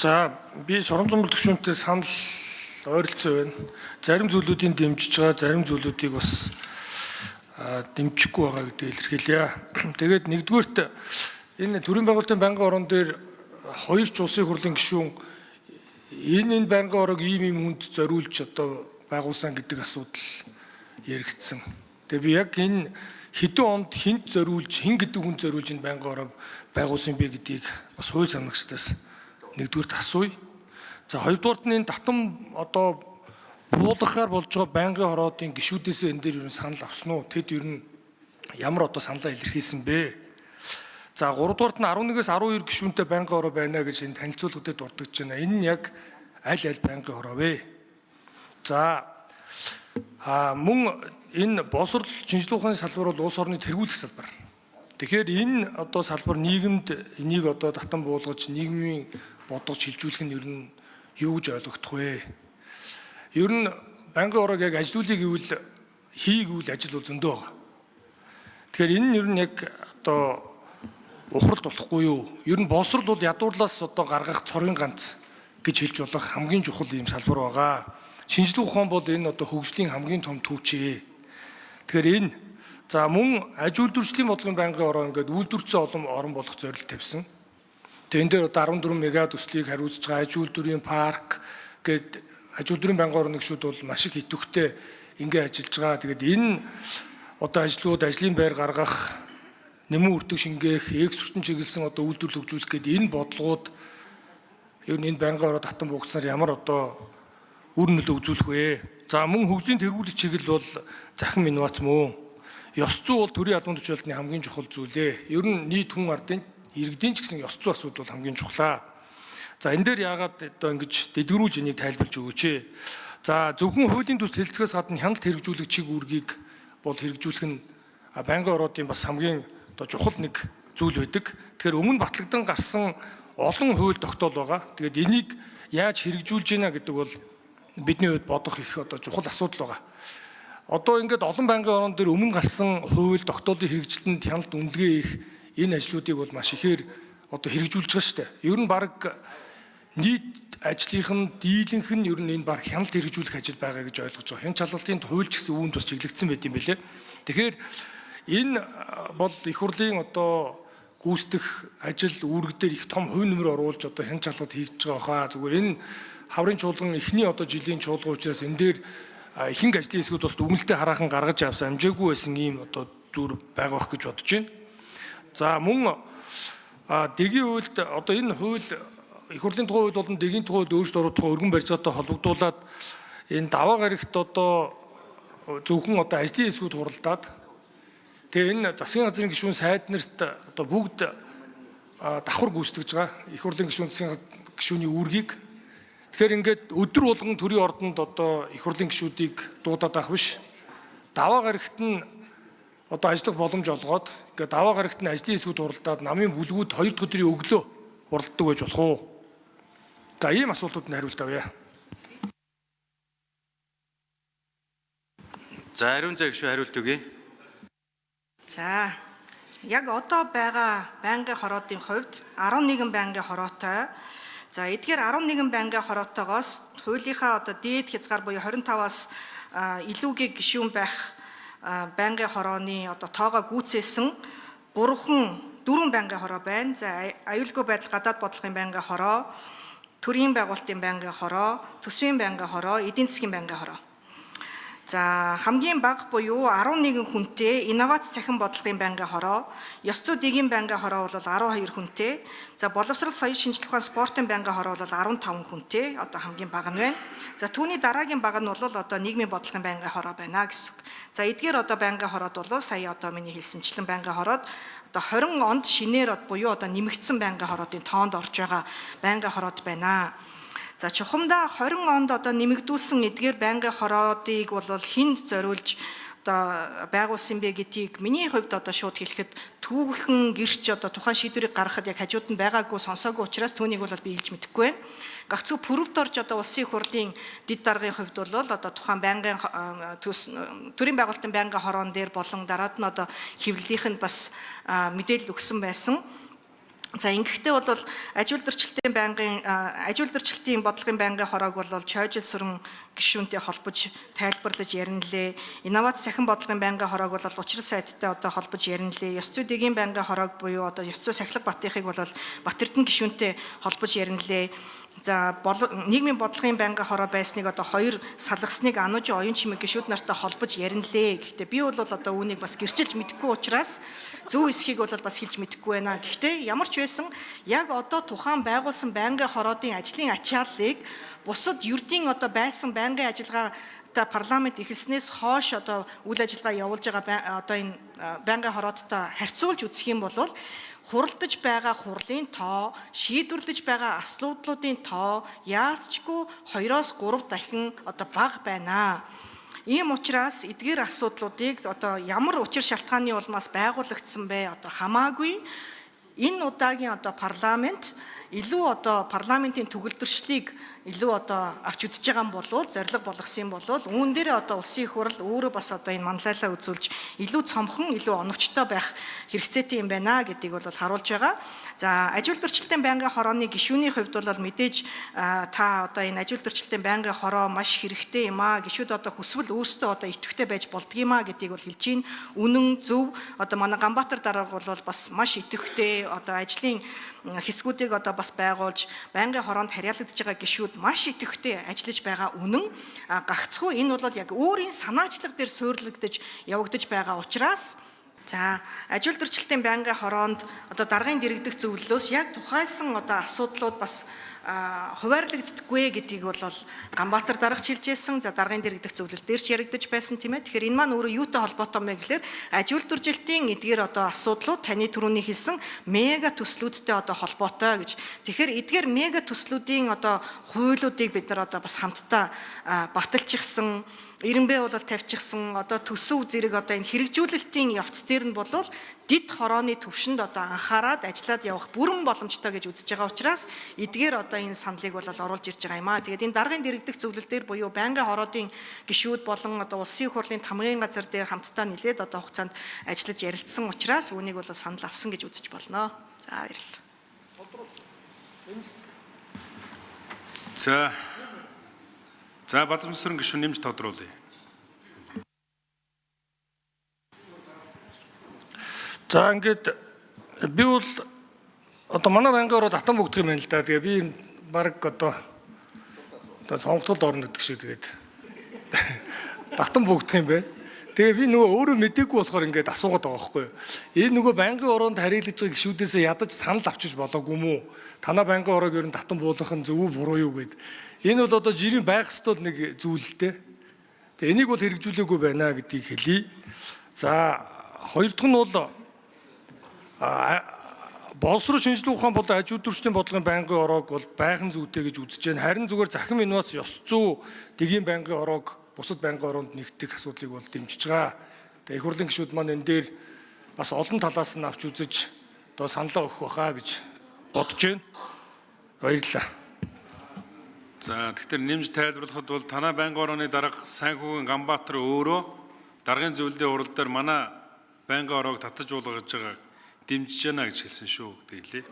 За, би Сурамзамбал төвшөнтэй санал ойролцоо байна. Зарим зүйлүүдийн дэмжиж байгаа, зарим зүйлүүдийг бас дэмжихгүй байгаа гэдгийг илэрхийлье. Тэгээд нэгдүгээрт энэ төрийн байгуулалтын байнгын орон дээр хоёр ч улсын хурлын гишүүн энэ байнгын ороог ийм ийм хүнд зориулж одоо байгуулсан гэдэг асуудал яригдсан. Тэгээ би яг энэ хэдэн онд хүнд зориулж, хэн гэдэг хүнд зориулж энэ байнгын ороог байгуулсан бэ гэдгийг бас хууль санагчдаас нэгдүгээрт асууя. За, хоёрдугаарт нь энэ татам одоо буулгахаар болж байгаа байнгын хороодын гишүүдээс энэ дээр ер нь санал авсан уу? Тэд ер нь ямар одоо саналаа илэрхийлсэн бэ? За, гуравдугаарт нь 11-ээс 12 гишүүнтэй байнгын хороо байна гэж энэ танилцуулга дээр дурдгаж байна. Энэ нь яг аль аль байнгын хороо вэ? За, мөн энэ боловсрол шинжилгээ ухааны салбар бол улс орны тэргүүлэх салбар. Тэгэхээр энэ одоо салбар нийгэмд энийг одоо татан буулгаж нийгмийн бодлого шилжүүлэх нь ер нь юу гэж ойлгохдох вэ? Ер нь байнгын ороог яг ажилуулъя гэвэл хий гэвэл ажил бол зөндөө байгаа. Тэгэхээр энэ нь ер нь яг одоо ухралт болохгүй юу? Ер нь боловсрол бол ядуурлаас одоо гаргах цорын ганц гэж хэлж болох хамгийн чухал ийм салбар байгаа. Шинжлэх ухаан бол энэ одоо хөгжлийн хамгийн том түүчээ. Тэгэхээр энэ, за, мөн аж үйлдвэрчлийн бодлогын байнгын ороо ингээд үйлдвэрчсэн олон орон болох зорилт тавьсан. Тэгээ энэ дээр одоо 14 мега төслийг хариуцж байгаа аж үйлдвэрийн парк гээд аж үйлдвэрийн байнгын орны гишүүд бол маш их идэвхтэй ингээ ажиллаж байгаа. Тэгээд энэ одоо ажлууд ажлын байр гаргах, нэмэн өртөг шингээх, экспортын чиглэсэн одоо үйлдвэрлэл хөгжүүлэх гээд энэ бодлогууд ер нь энэ байнгын ороо татан буугдсанаар ямар одоо үр нөлөө үзүүлэх вэ? За, мөн хөгжлийн тэргуулах чиглэл бол захин инновац мөн. Ёс зүй бол төрийн албан тушаалтны хамгийн чухал зүйлээ. Ер нь нийт хүн ардын иргэдийн ч гэсэн ёс зүй асуудал бол хамгийн чухлаа. За, энэ дээр яагаад одоо ингэж дэлгэрүүлж энийг тайлбарж өгөөч ээ. За, зөвхөн хуулийн төсөл хэлцгээс гадна хяналт хэрэгжүүлэх чиг үүргийг бол хэрэгжүүлэх нь байнгын ороодын бас хамгийн одоо чухал нэг зүйл байдаг. Тэгэхээр өмнө батлагдан гарсан олон хууль тогтоол байгаа. Тэгээд энийг яаж хэрэгжүүлж гинэ гэдэг бол бидний хувьд бодох их одоо чухал асуудал байгаа. Одоо ингээд олон байнгын ороон дээр өмнө гарсан хууль тогтоолын хэрэгжилтэнд хяналт үнэлгээ хийх энэ ажлуудыг бол маш ихээр одоо хэрэгжүүлж байгаа шүү дээ. Ер нь баг нийт ажлынх нь дийлэнх нь ер нь энэ баг хяналт хэрэгжүүлэх ажил байгаа гэж ойлгож байгаа. Хяналт чалгалтын хууль ч гэсэн үүнд бас чиглэгдсэн байт юм билээ. Тэгэхээр энэ бол их хурлын одоо гүйцэтгэх ажил үүрэг дээр их том хувь нэмэр оруулж одоо хяналт чалгалт хийж байгаа хаа. Зүгээр энэ хаврын чуулган эхний одоо жилийн чуулган учраас энэ дээр ихэнх ажлын хэсгүүд бас дүгнэлтээ хараахан гаргаж авсан амжаагүй байсан ийм одоо зүр байгаа бах гэж бодож байна. За, мөн дэгийн хуульд одоо энэ хууль их хурлын тухай хууль болон дэгийн тухай хуульд өөрчлөлт оруулах тухай өргөн барьцаатай холбогдуулаад энэ даваа гарагт одоо зөвхөн одоо ажлын хэсгүүд хуралдаад тэгээ энэ засгийн газрын гишүүн сайд нарт одоо бүгд давхар гүйцэтгэж байгаа. Их хурлын гишүүн засгийн гишүүний үүргийг. Тэгэхээр ингээд өдөр болгон төрийн ордонд одоо их хурлын гишүүдийг дуудаад авах биш. Даваа гарагт нь одоо ажиллах боломж олгоод ингээд даваа гарагт нь ажлын хэсгүүд хуралдаад намын бүлгүүд 2 дахь өдрийн өглөө хуралддаг байж болох уу? За, ийм асуултууд нь хариулт авъя. За, ариун зай гишүүн хариулт өгье. За, яг одоо байгаа байнгын хороодын хувьд 11 байнгын хороотой. За, эдгээр 11 байнгын хороотойгоос хуулийнхаа одоо дээд хязгаар буюу 25-аас илүүгээ гишүүн байх байнгын хорооны одоо тоогоо гүйцээсэн 3 4 байнгын хороо байна. За, аюулгүй байдал гадаад бодлогын байнгын хороо, төрийн байгуулалтын байнгын хороо, төсвийн байнгын хороо, эдийн засгийн байнгын хороо. За, хамгийн бага буюу 11 хүнтэй инновац цахим бодлогын байнгын хороо, ёс зүй дэгийн байнгын хороо бол 12 хүнтэй. За, боловсрол соёл шинжлэх ухаан спортын байнгын хороо бол 15 хүнтэй одоо хамгийн бага нь байна. За, түүний дараагийн бага нь бол одоо нийгмийн бодлогын байнгын хороо байна гэсэн үг. За, эдгээр одоо байнгын хороод бол сая одоо миний хэлсэнчлэн байнгын хороод одоо 20 онд шинээр буюу одоо нэмэгдсэн байнгын хороодын тоонд орж байгаа байнгын хороод байна. За, чухамдаа 20 онд одоо нэмэгдүүлсэн эдгээр байнгын хороодыг бол хүнд зориулж одоо байгуулсан бэ гэдгийг миний хувьд одоо шууд хэлэхэд түүхэн гэрч одоо тухайн шийдвэрийг гаргахад яг хажууд нь байгаагүй, сонсоогүй учраас түүнийг бол би хэлж мэдэхгүй байна. Гагцхүү пүрэвд орж одоо улсын их хурлын дэд даргын хувьд бол одоо тухайн байнгын төрийн байгуулалтын байнгын хороон дээр болон дараад нь одоо хэвлэлийнх нь бас мэдээлэл өгсөн байсан. За ингэхдээ бол аж үйлдвэрчлэлтийн байнгын аж үйлдвэрчлэлтийн бодлогын байнгын хороог бол Чойжил сүрэн гишүүнтэй холбож тайлбарлаж ярина лээ. Инновац цахим бодлогын байнгын хороог бол учрал сайдтай одоо холбож ярина лээ. Ёс зүй дэгийн байнгын хороог буюу одоо ёс зүй сахилга батынхыг бол Бат Эрдэнэ гишүүнтэй холбож ярина лээ. За нийгмийн бодлогын байнгын хороо байсныг одоо хоёр салгасныг Анужи оюун чимэг гишүүд нартай холбож ярина лээ. Гэхдээ би бол одоо үүнийг бас гэрчилж мэдэхгүй учраас зөв эсхийг бол бас хэлж мэдэхгүй байна. Гэхдээ ямар ч байсан яг одоо тухайн байгуулсан байнгын хороодын ажлын ачааллыг бусад ердийн одоо байсан байнгын ажиллагаа та парламент эхэлснээс хойш одоо үйл ажиллагаа явуулж байгаа одоо энэ байнгын хороодтой харьцуулж үзэх юм бол хуралдаж байгаа хурлын тоо, шийдвэрлэж байгаа асуудлуудын тоо яалцчгүй 2-оос 3 дахин одоо бага байна. Ийм учраас эдгээр асуудлуудыг одоо ямар учир шалтгааны улмаас байгуулагдсан бэ? Одоо хамаагүй энэ удаагийн одоо парламент илүү одоо парламентын төгөлдршлийг илүү одоо авч үзэж байгаа юм болвол зорилго болгосон юм болвол үүн дээрээ одоо улсын их хурл өөрөө бас одоо энэ манлайлаа үзүүлж илүү цомхон илүү оновчтой байх хэрэгцээтэй юм байна гэдгийг бол харуулж байгаа. За аж үйлдвэрчлэлтийн байнгын хорооны гишүүний хувьд бол мэдээж та одоо энэ аж үйлдвэрчлэлтийн байнгын хороо маш хэрэгтэй юм аа. Гишүүд одоо хүсвэл өөрсдөө одоо идэвхтэй байж болдгиймаа гэдгийг бол хэлж байна. Үнэн зөв одоо манай Ганбаатар дарга бол бас маш идэвхтэй одоо ажлын хэсгүүдийг одоо бас байгуулж байнгын хороонд харьяалагдж байгаа гишүүд маш идэвхтэй ажиллаж байгаа үнэн. Гагцхүү энэ бол яг өөрийн санаачлаг дээр суйрлагдаж явагдаж байгаа учраас за аж үйлдвэрчлэлтийн байнгын хороонд одоо даргын дэрэгдэх зөвлөлөөс яг тухайлсан одоо асуудлууд бас хуваарлагддаггүй гэдгийг бол Ганбаатар даргач хэлж байсан. За даргын дэрэгдэх зөвлөл дээр ч яригдаж байсан тийм ээ. Тэгэхээр энэ маань өөрөө юутай холбоотой юм бэ гэхээр аж үйлдвэржилтийн эдгээр одоо асуудлууд таны түрүүний хэлсэн мега төслүүдтэй одоо холбоотой гэж. Тэгэхээр эдгээр мега төслүүдийн одоо хуулиудыг бид нар одоо бас хамтдаа баталчихсан, эренбэ бол тавьчихсан одоо төсөв зэрэг одоо энэ хэрэгжүүлэлтийн явц дээр нь бол дид хорооны төвшөнд одоо анхаарад ажиллаад явах бүрэн боломжтой гэж үзэж байгаа учраас эдгээр одоо энэ саналыг бол оруулж ирж байгаа юм аа. Тэгээд энэ даргын дэрэгдэх зөвлөл дээр буюу байнгын хороодын гишүүд болон одоо улсын их хурлын тамгын газар дээр хамтдаа нэлээд одоо хугацаанд ажиллаж ярилцсан учраас үүнийг бол санал авсан гэж үзэж болно. За баярлалаа. За. За Бадамсран гишүүн нэмж тодруулъя. За ингээд би бол одоо манай байнгын ороо татан бүгдэх юм байна л да. Тэгээ би баг одоо цомгтолд орно гэдэг шиг тэгээд татан бүгдэх юм бэ. Тэгээ би нөгөө өөрөө мдээгүй болохоор ингээд асуугаад байгаа байхгүй юу. Энэ нөгөө байнгын ороонд харьяалж байгаа гишүүдээсээ ядаж санал авчиж болоогүй юм уу? Танаа байнгын ороог ер нь татан буулгах нь зөв үү буруу юу гэд. Энэ бол одоо жирийн байх ёстой нэг зүйл л дээ. Тэгээ энийг бол хэрэгжүүлээгүй байна гэдгийг хэлье. За хоёр дахь нь бол боловсрол шинжилгээ ухаан болон аж үйлдвэрчдийн бодлогын байнгын ороог бол байхын зүйтэй гэж үзэж байна. Харин зүгээр захим инновац ёс зүй дэгийн байнгын ороог бусад байнгын ороонд нэгтгэх асуудлыг бол дэмжиж байгаа. Тэгээ их хурлын гишүүд маань энэ дээр бас олон талаас нь авч үзэж одоо саналаа өгөх байхаа гэж бодож байна. Баярлалаа. За тэгэхээр нэмж тайлбарлахад бол танай байнгын орооны дарга Сайнхүүгийн Ганбаатар өөрөө даргын зөвлөлийн хурал дээр манай байнгын ороог татаж уулгаж байгааг дэмжиж байна гэж хэлсэн шүү гэдэг хэлье.